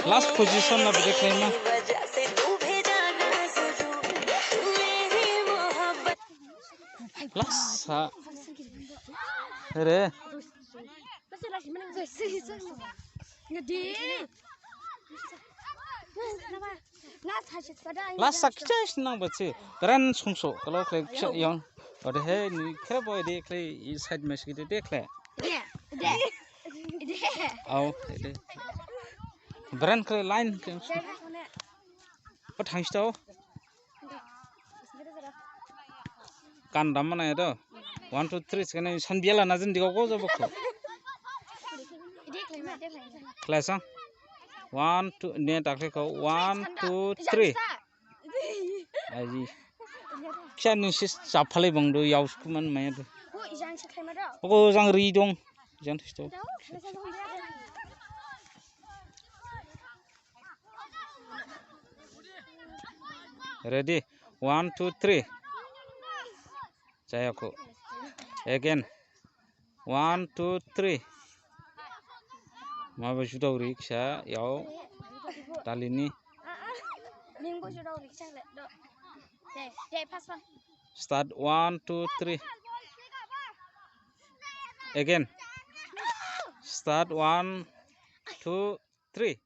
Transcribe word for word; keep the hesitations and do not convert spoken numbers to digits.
Last position na bede khlaima. Last sa. Re. Last sa kichai sinang bachi. Beran sungso. Kalau khlai kichai yang. Ode he ni khere boy de khlai side mes gede de khlai. Au, ede. Beran khlai line khlai. Apa thangstau? Kan dam mana ya do? One, two, three, sekarang san biala nazin di kau jabo ko. Khlai sang. One, two, ne takle ko. One, two, three. Aji. Kisa ni sis chaphalai bang do, yaus kuman maya do. Ko jang ri dong. Jang thisto. Ready? One, two, three. Jayako. Again. One, two, three. Maba judao ri kisa yao. Dalini. Ningbo judao ri kisa le. Do. De, de, pass, pass. Start one, two, three. Again. Start one, two, three.